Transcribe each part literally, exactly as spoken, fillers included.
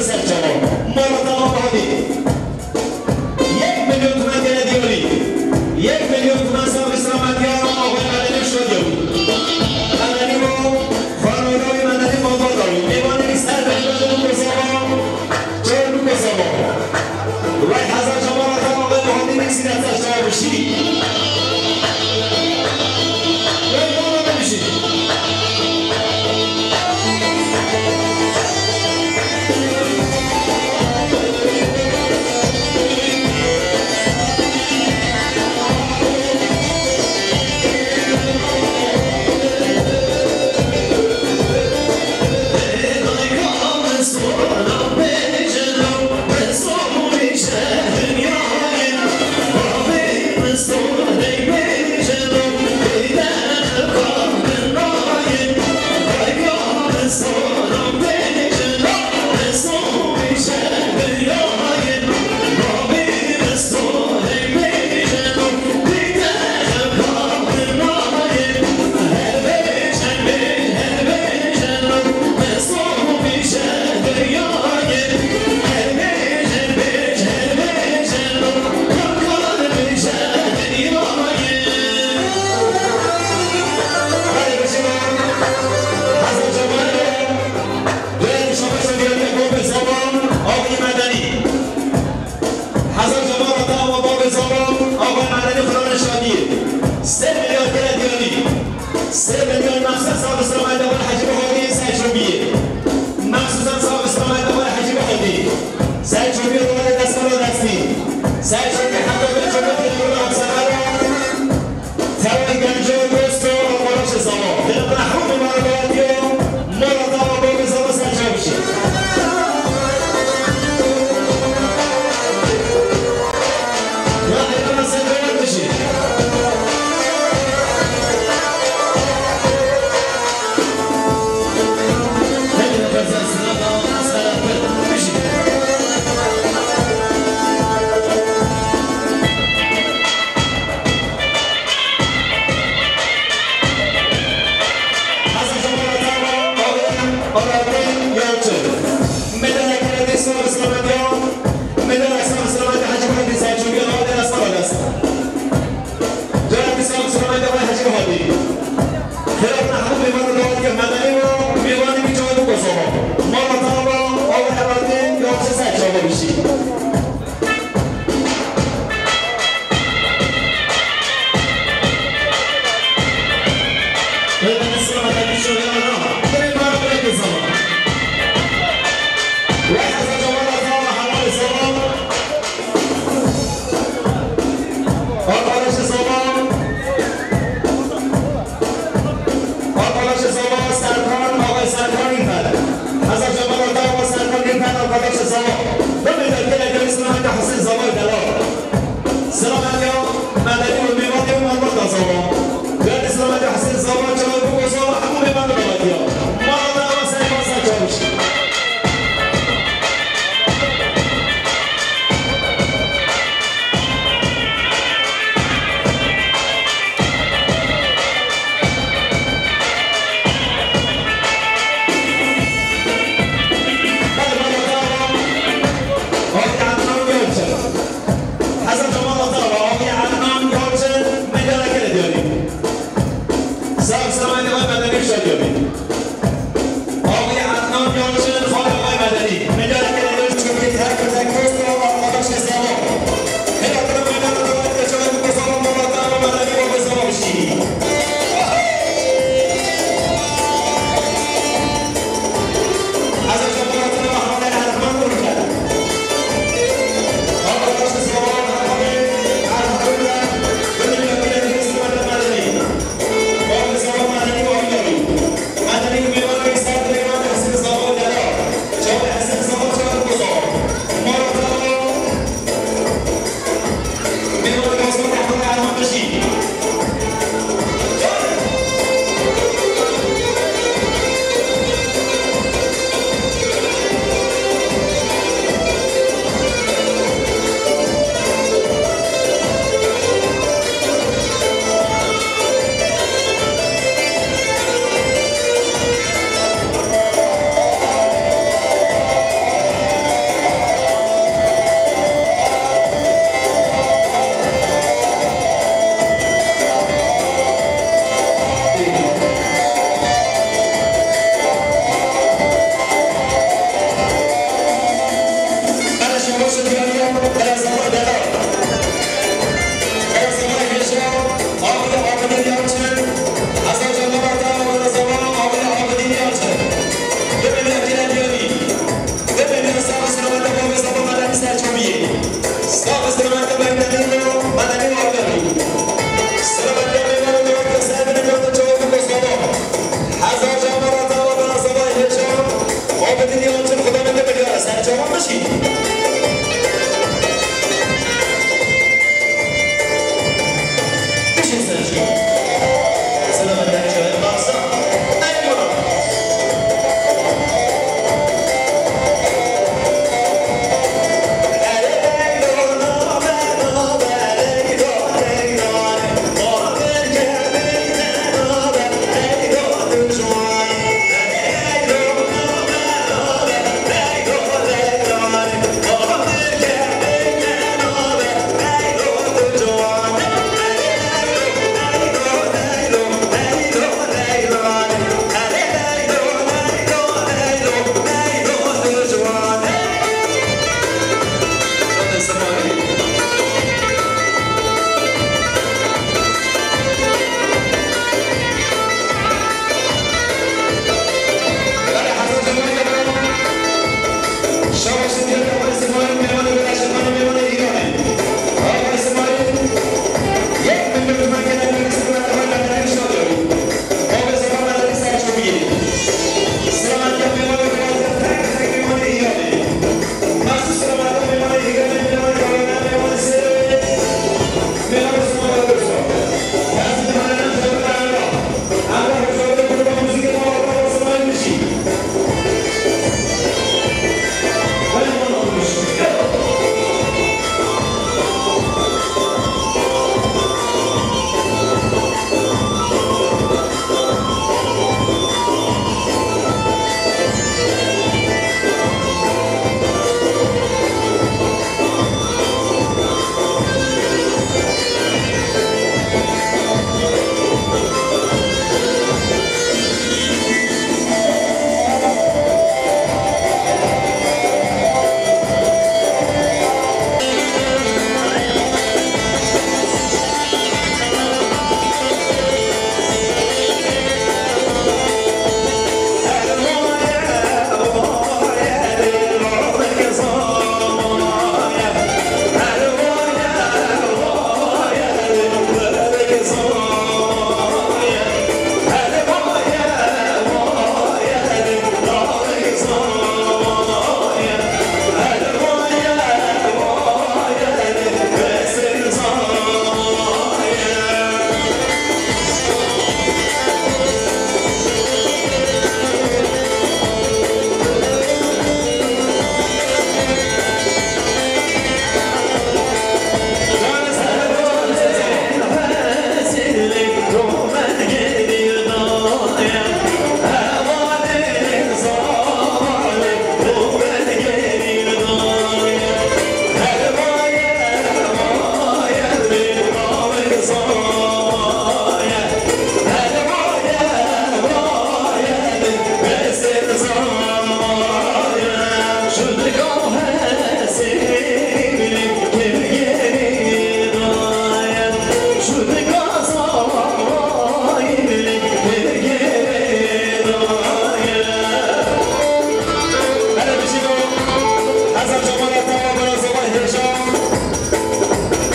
Ser çava. Mala te ava hadî. Yek milyon tumen gere diyarî. Yek milyon tumen sax bi selametiya axayê Medenî û şadiya bû. Medenî û xanewada wî Medenî malbata wî. Mêvanê wî ser bi Medenî û Kosova. Çor û Kosova. Wey hezar çava te axayê Muhammedî Mîksî de ser çava bişî. Wey mala me bişî. Hezar cemala te ava babê zava, ava Medenî xirana şadiyê. Sê milyar gere diyarî. Sê milyar mexsus sax bi selameta we Hecî Bihadî Selçûkiyê. Mexsusen sax bi selameta we Hecî Bihadî. Selçûkiyê dawetê destmala destî. Selçûkî heta bin çokê têdûna hemsefera. Teway genco dosto, arkadaşê zava. Dil mehrum mara dawetiyo, mara dava babê zava ser çavuşî. Ya heyvana sen döner kişi. Hadi bakalım sen sıra dava maskarası. Kişi. Hezar cemala te ava, ava, Alaaddin Yalçın. Medalya kerete sax bi selametiya. Medalya sax bi selametiya Hecî Bihadî Selçûkî, ava dene sax olasın. Medalya sax bi selametiya Hecî Bihadî. Xêra te hemû mêvanê dawet kir, Medenî û mêvanê wî çawa bû Kosova. Mala te ava, ava Alaaddin Yalçın ser çava bişî. Ser çavan bişî. Bişî ser çavan. Selamet çavan. Ey mala.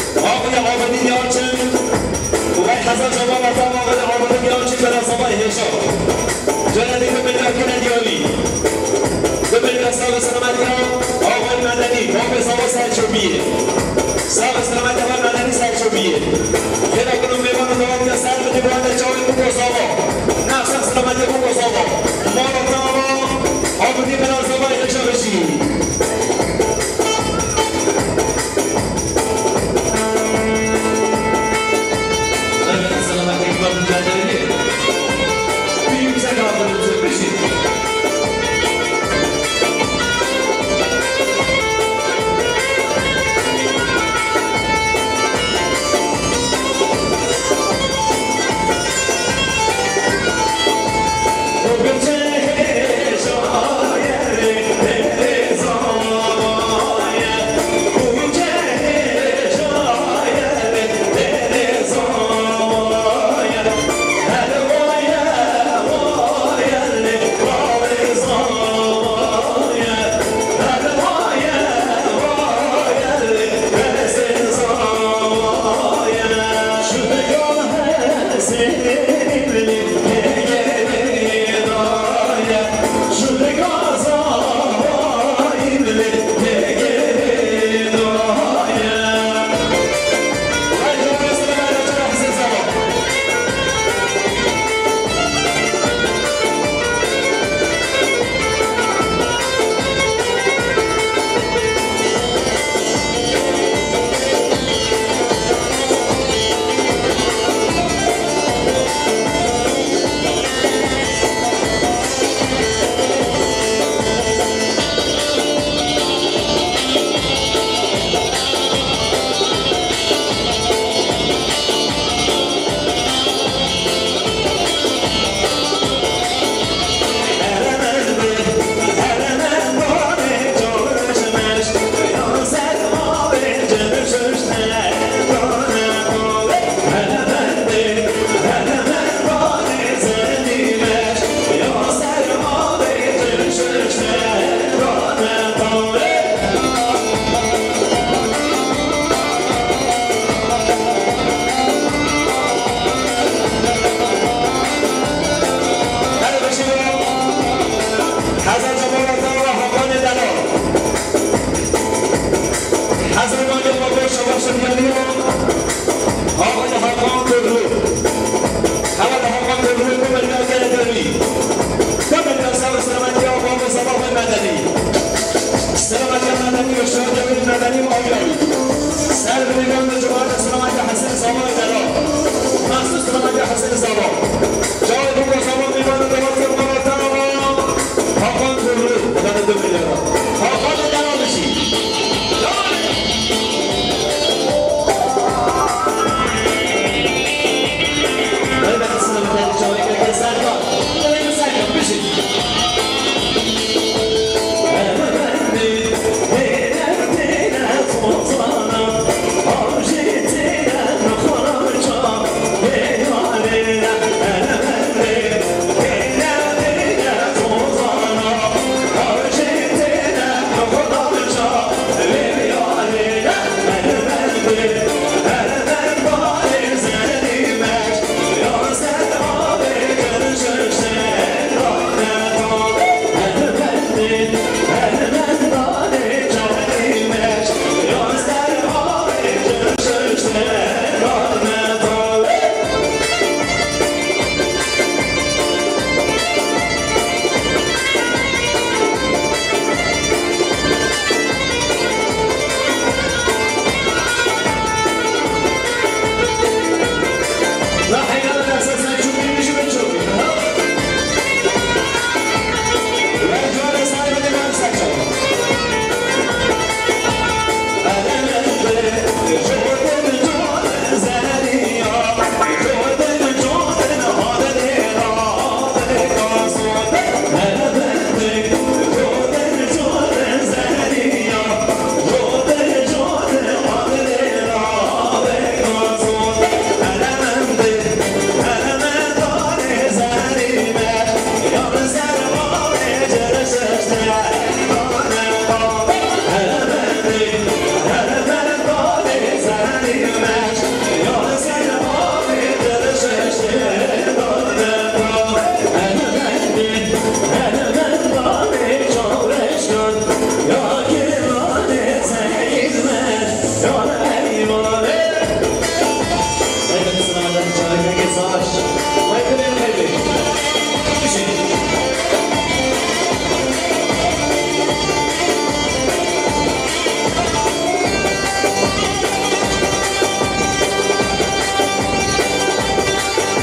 Hezar çavan Ertan Avadî Yalçın, Ubay Hezar çavan Ertan Avadî Yalçın, Bela Sabah Hêşa. Celalettin Beyler Kennedy Ali. Bibêje sax û selamet ya Avay Medenî, Bavê Sava Serçobiyê. Sax û selamet ya Avay Medenî Serçobiyê. Xêra kulum mêvan û dawet ya ser bi dîvan de çawê Buko Sava. Nefsa selamet ya Buko Sava. Mala tava, Abdî Bela Sava Hêşa bişî. Medeni û Avyavî. Ser bi mîvan de cemaeta silametê Hesên Savan Delal. Mexsûs silametê Hesên Savan. Çavê Bûka Savan mîvan de davetiyê Mala Tava. Hakan Turlu. Dane du milyara. Hakan Delal işi. Elbette silametê çavê Serkan. Serkan, bişî.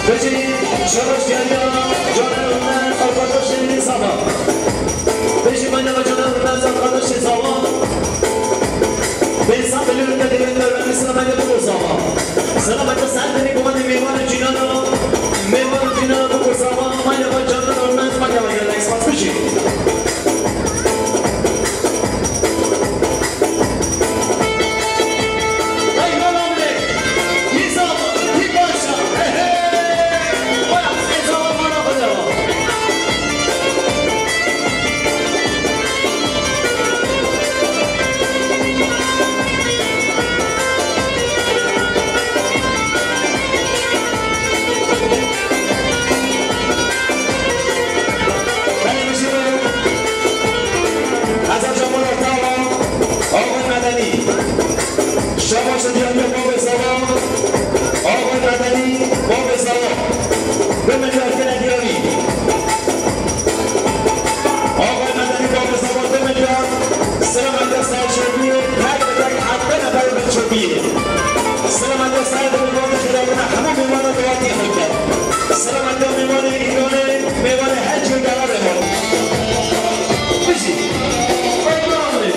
Peki, şabaş geldi, canım, arkadaşım, sana. Beşi mayna ve canım, ben sana kardeşim, sana. Ben sana biliyorum da, ben de öğrenci, sana ben de bu sana. Sana ben de sen beni bu bana meyvanı cinana, meyvanı cinana bu sana. Mayna ve canım, ben sana gel, gel, Xmas, beşi. Hezar Cemal Ortalan, Ağa Medeni. Şabaş diyarlı Bavê Zava, Ağa Medeni, Bavê Zava. Bi milyar kene diyarî. Ağa Medeni, Bavê Zava, bi milyar. Silametê ser çopiyê, her bi tek heft nefere bin çopiyê. Silametê ser bi milyar xirabine hemû mîvana dawetî xwe kir. Silametê mîvanê Îranê. Mêvanê her cî delalê me. Bijî. Bêguman bê.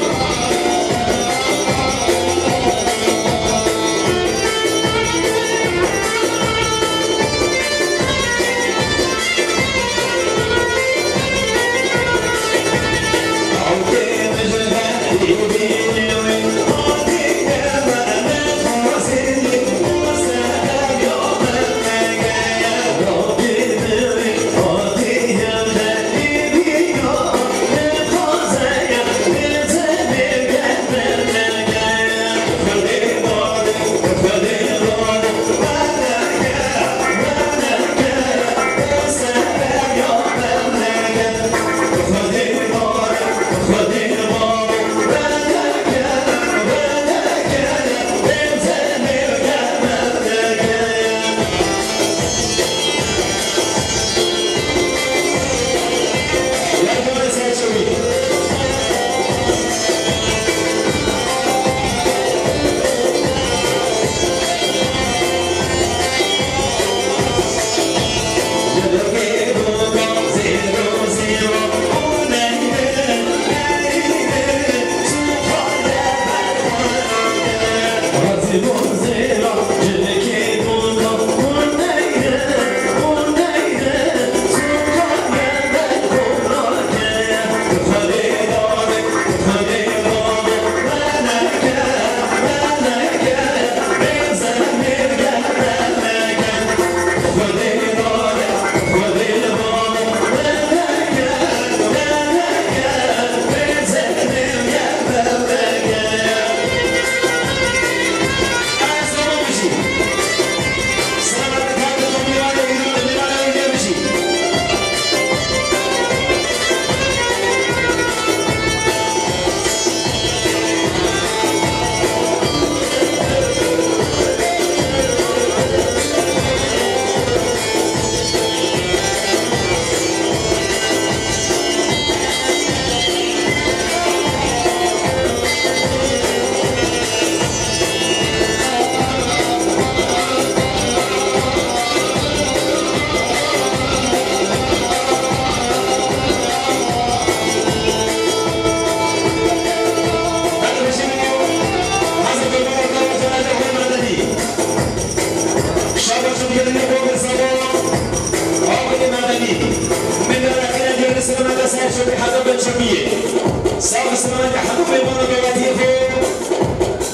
Hemû mêvana davetiyê xwe,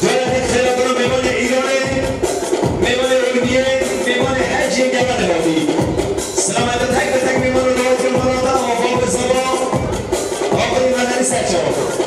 davetek xêra bira mêvanê Îranê, mêvanê Urdiyê, mêvanê her cihê gava davetî. Selametin tek bi tek mêvana davetiyê mala te, ava bi zaba, ava bi zaba, ser çava.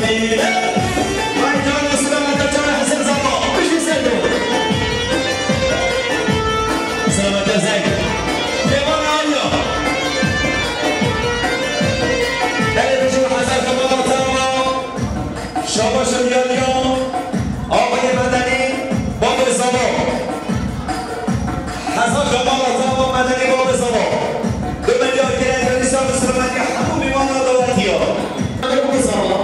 Ay canım, selamete canım, Hesen Zamba. Bijî Seydo. Selamete Zeng. Pêvan Alya. Hele bijî Hesen Zamba, tamam. Şabaş û Alya. Abayê Medenî, Babê Zamba. Hezar Cemal Ata û Medenî Babê Zava. Bi milyar girê Gulîstan û Sirmetiya hemû mîvanan dawetiya. Babê Zava.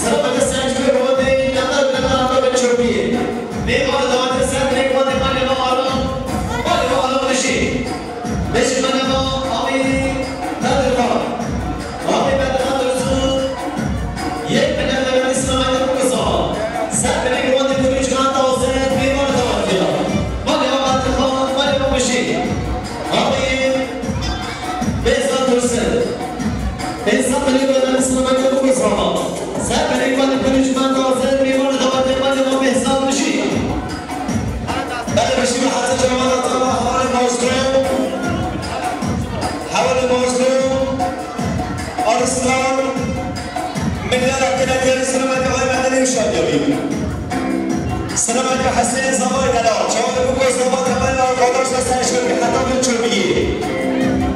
Sirmetiya ser civê Rewandê, yanlar bile da anda bi çopiyê. Mîvan dawetiya ser dirêk Rewandê, malê me Aram, malê me Aram dijî. Beşî me nema Amî Bedirxan. Amî Bedirxan Dursun. Yek milyar lira Sirmetiya Babê Zava. Ser binê Rewandê Gulîstan Tawse, mîvan dawetiya. Malê me Bedirxan, malê me Bijî. Amî Behzad Dursun. Behzad binê Sirmetiya Babê Zava. Ser binê Gulîstan Tawse, mîvan dawetiya, malê me Behzad Bijî. Belê, Bijî Hezar Cemal Ata, hevalê Mazlûm. Hevalê Mazlûm. Arslan. Milyara kine kere Sirmetiya Medenî û Şadiya bî. Sirmetiya Hesên Zavay Delal. Çawa biko Zava temel arkadaşla serşkırdı heta bin çöpüyü.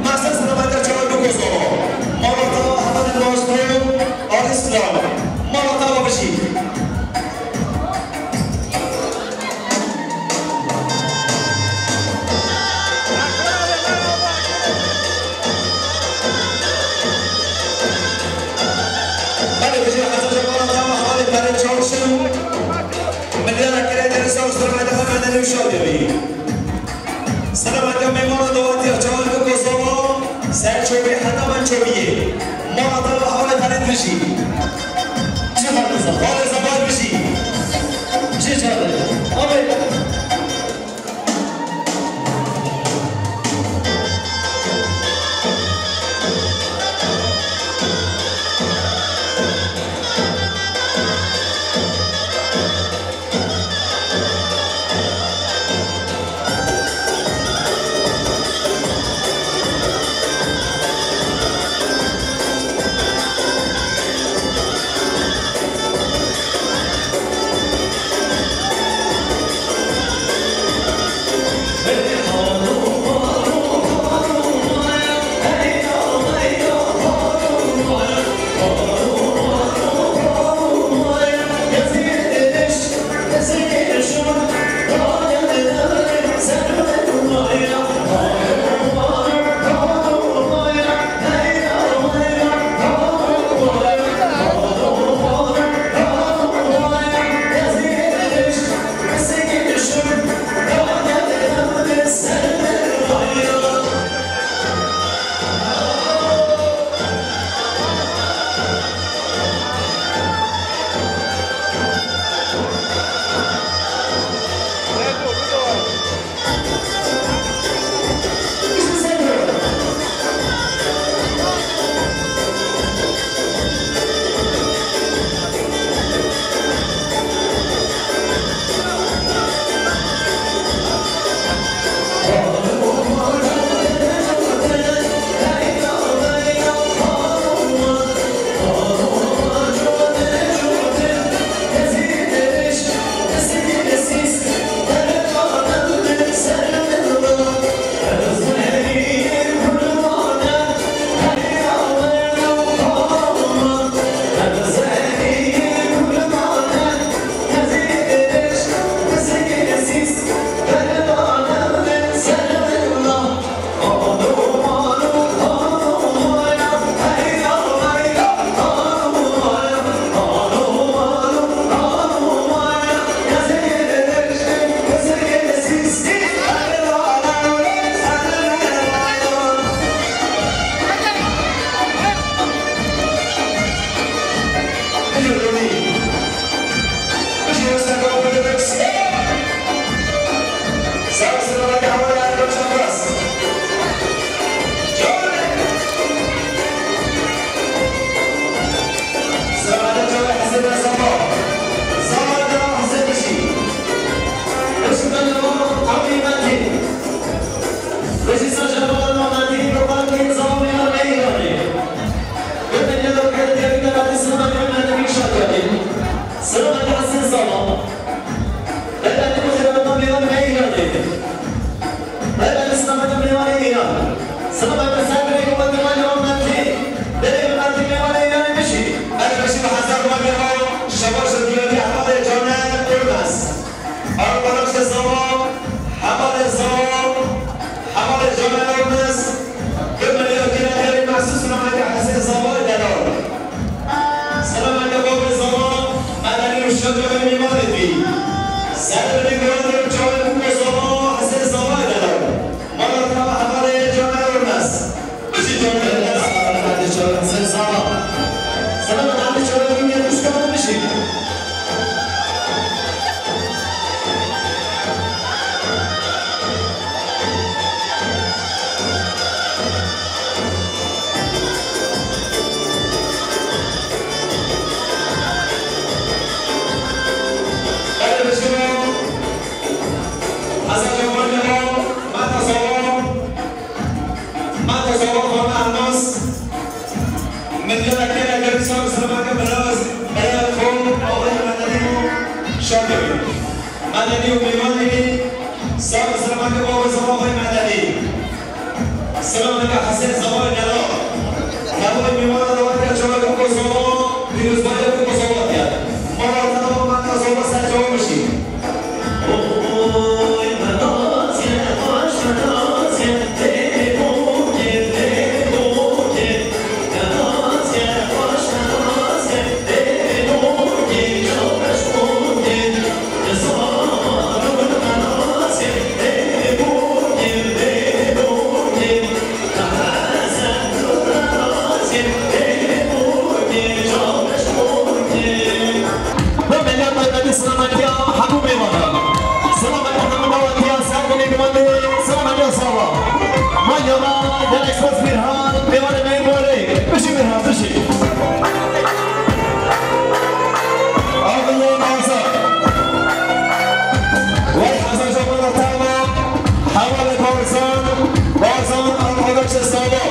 Masa Sirmetiya çawa biko Zava. Mala Tava hevalê Mazlûm. Arslan. Mala Tava Bijî. Belê, bijî Hezar Cemal Ata, hevalê Ferê Çavuşin. Milyara kirê derisa û Sirmetiya Medenî û Şadiya bî. Sirmetiya mêvana dawetiya, çawa biko Zava, ser çopî heta bin çopiyê. Mala Tava hevalê Ferê Dijî. Çi xalê Zava? Xalê Zava Bijî. Çi çawa? Abi. Çaçaxê mêvanê bî. Ser binê guhandê çavê bû Zava, Hesên Zavayê de. Mala te hevalê Caner Ormes. Bijî Caner Ormes, Hesên Zava. Selam Hesên Zava. Selam Hesên Zava, Hesên Zava, bijî. Medeni û mêvanê sağ olun, Zava Medeni. Selameke Hesên Zavayê Nela. Navê mêvana da weke çolek û Kosova, pîrozbaya û Kosova diye. Mala te da mala Zava ser çawa mişî. Bi mela taybetî selametiya hemû mêvanan. Selametiya hemû dawetiya ser binê guhandê, selametiya sava. Manya me, gelek spas Mîrhan, mêvanê me yên gorê. Bijî Mîrhan, bijî. Abdullah Barzan. Wey hezar camana tama, hevalê Barzan, Barzan, arkadaşê sava.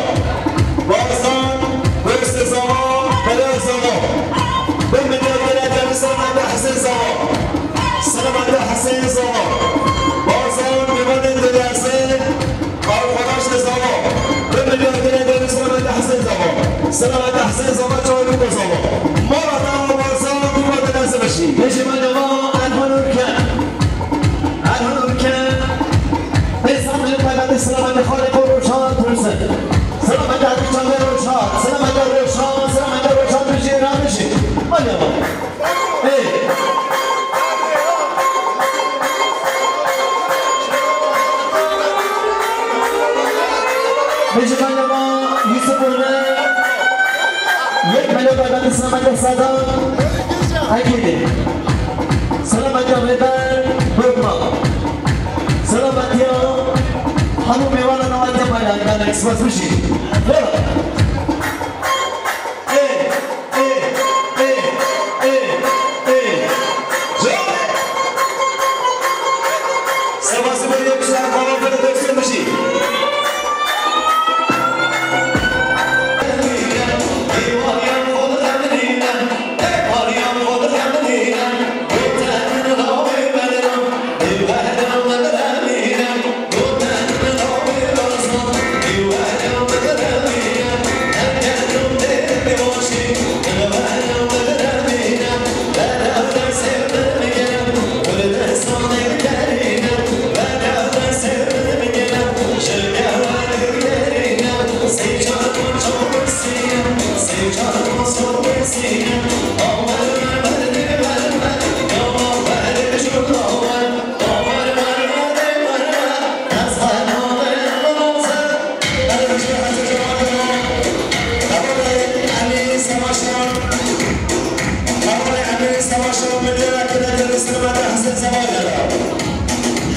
Barzan, dost Zava, peder Zava. Bin milyar gele geldi selamete Hesên Zava. Selamete Hesên Zava. Barzan, mimanê dileze, arkadaşê Zava. Bin milyar gele geldi selamete Hesên Zava. Selamete Hesên Zava, çaylık Zava. Mala te Barzan, mimanê dileze beşî. Beşî mala Erhan Ülken. Erhan Ülken. Pêsan li taybetî selamete Xalê Rojhan Tursun. Selamete Hatice Rojhan. Selamete Rojhan. Selamete Rojhan Tursun. Rojhan Tursun. Hadi ama. Hey. Mecid Aydama, Yusuf Urme. Yek melo taybetî selamete Sedam. Ekîdî. Selamete Rêber Bokma. Selametiya hemû mêvanan û hatiye payda gelek spas bijî. Bera. Ê, ê, ê, ê, ê, ê. Spas bo yek ji hevalên destê min jî.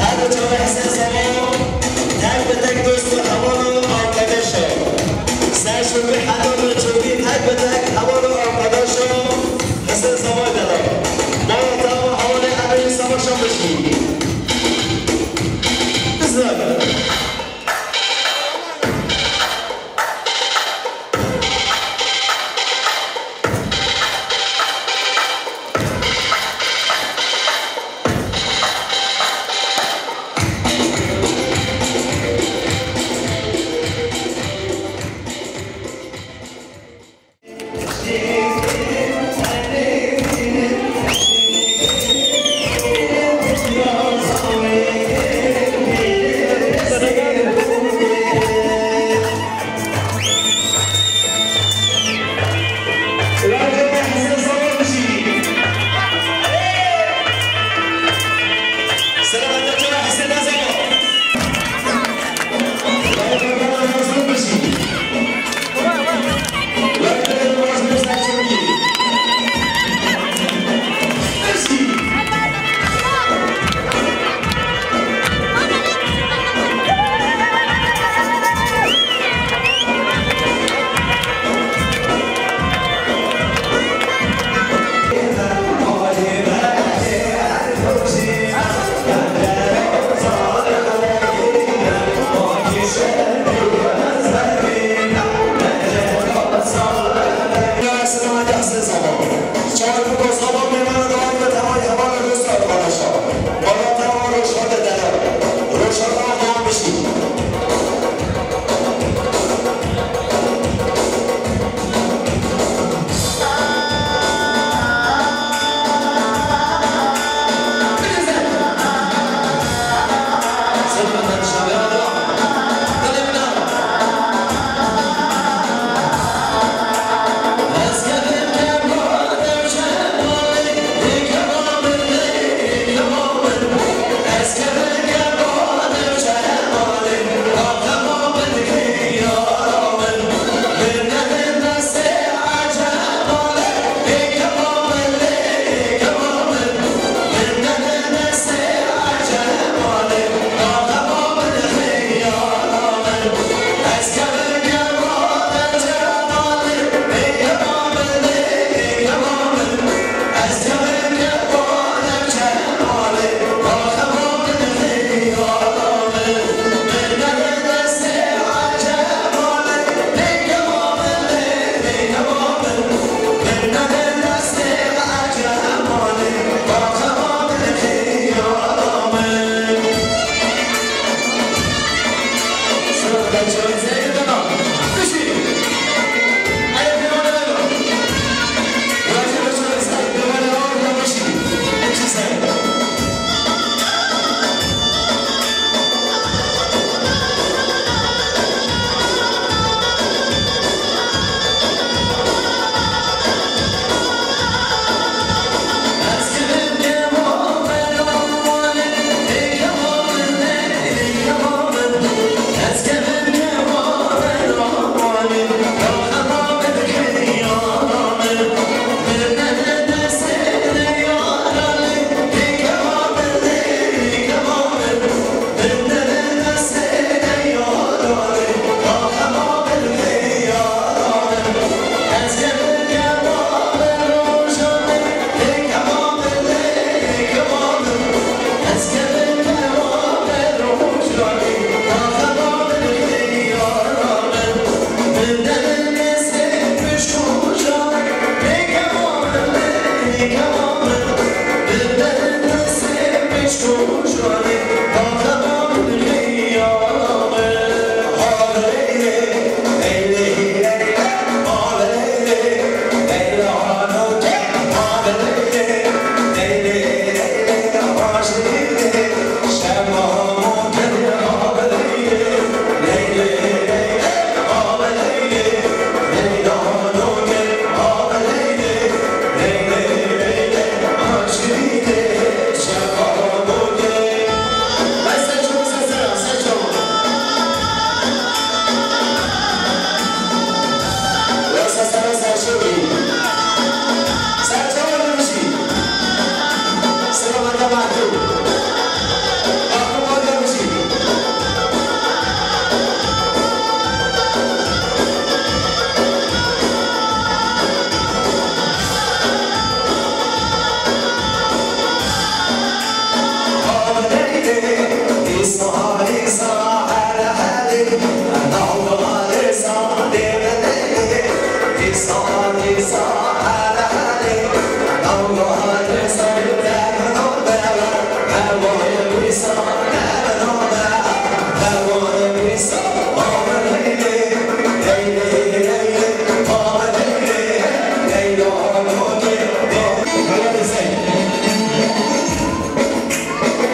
Her çawa Hesên Zava, tek bi tek dost û heval û arkadaş e. Ser şoqî heta bi çokî tek bi tek heval û arkadaş e. Hesên Zava dela. Mala te û hevalê Emîr Savaşan bişî. Bizler.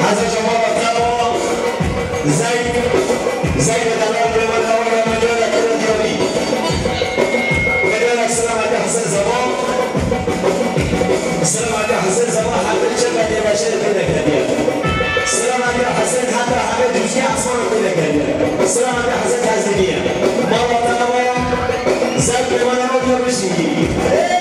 Hezar Cemal Atero, Zeyd, Zeyd Delal, Mehmet Awal, Mehmet Awal, Mehmet Awal. Mehmet Awal, Selamet Hesen Zaba. Selamet Hesen Zaba, Hamid Çepe diye başarı pêda kiriye. Selamet Hesen hatta Hamid Hüsnü Asman'ı pêda kiriye. Selamet Hesen Tezlidiye. Mala Danawa, Zeyd Mehmet Awal, Mehmet Awal.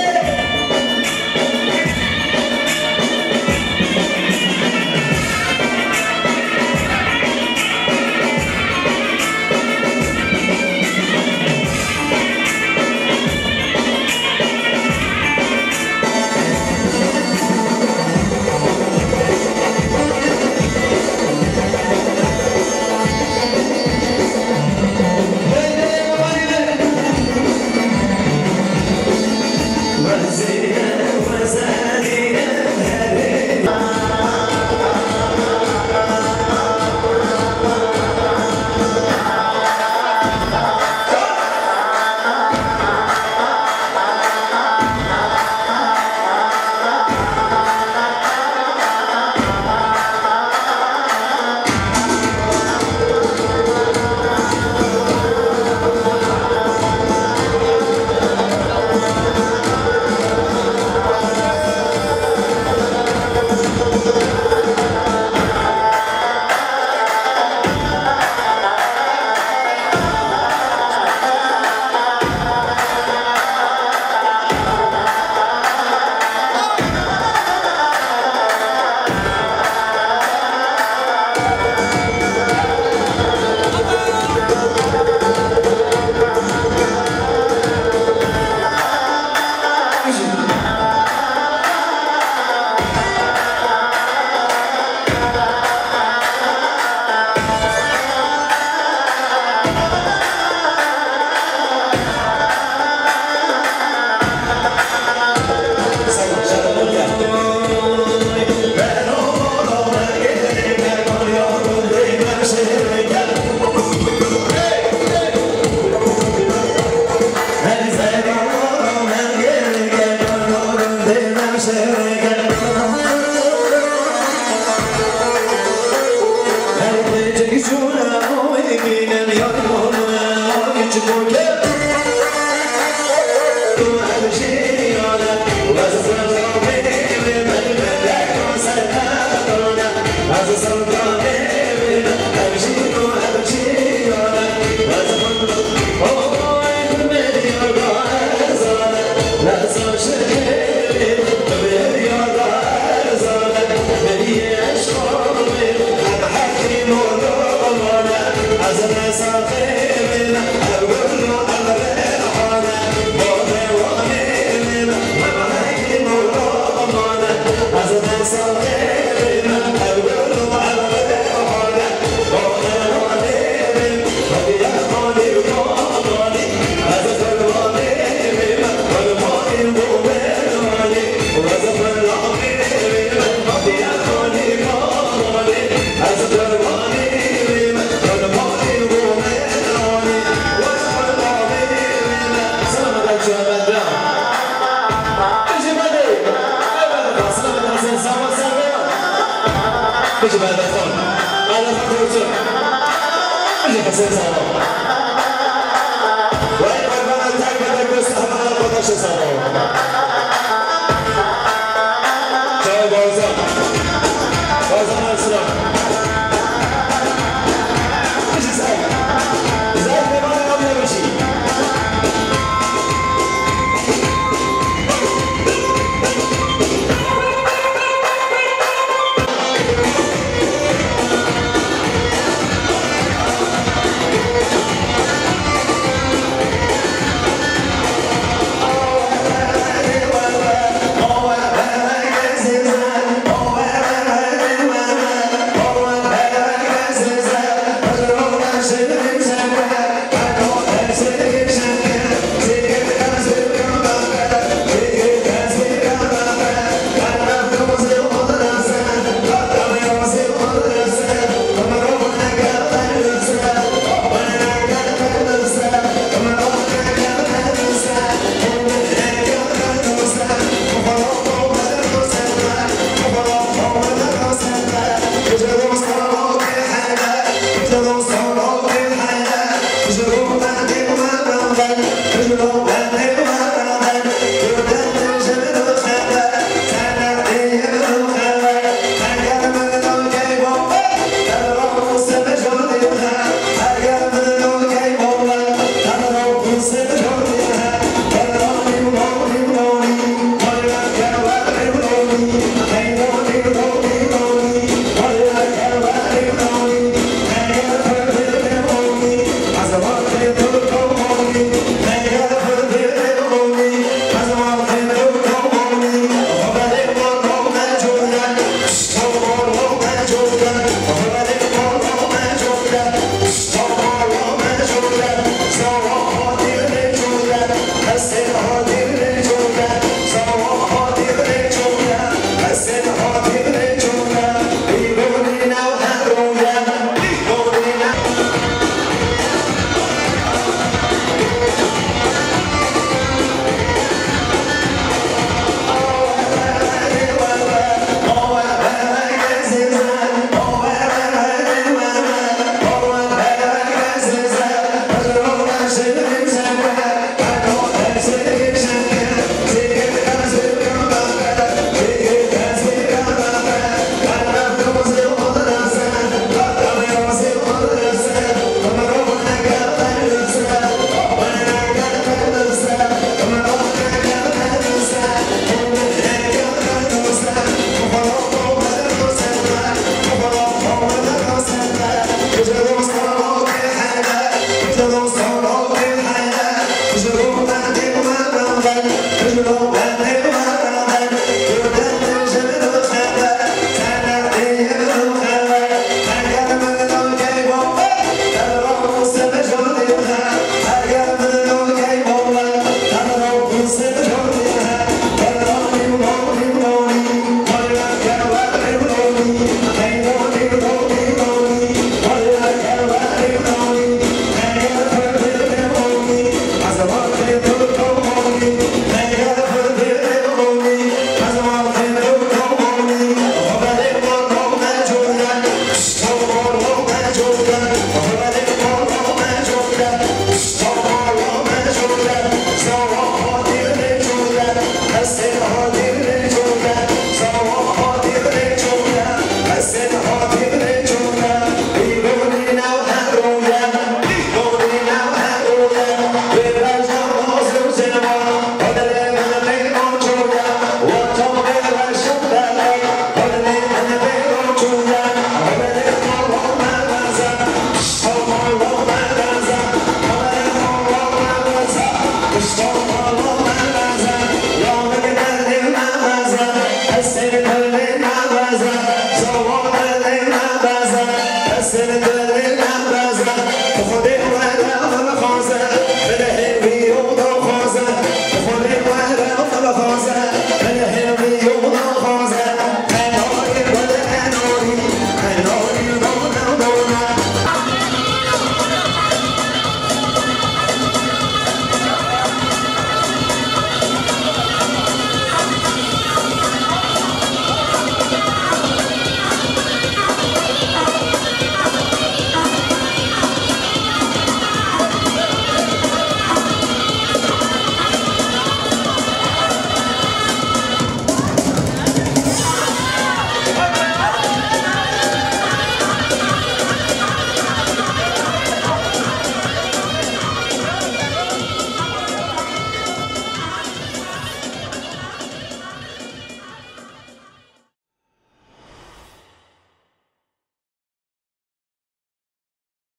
Ji Bedexan. Bedexan Koçum. Ji Hesên Salo. Wey Kurban Tek Bedexan Salo.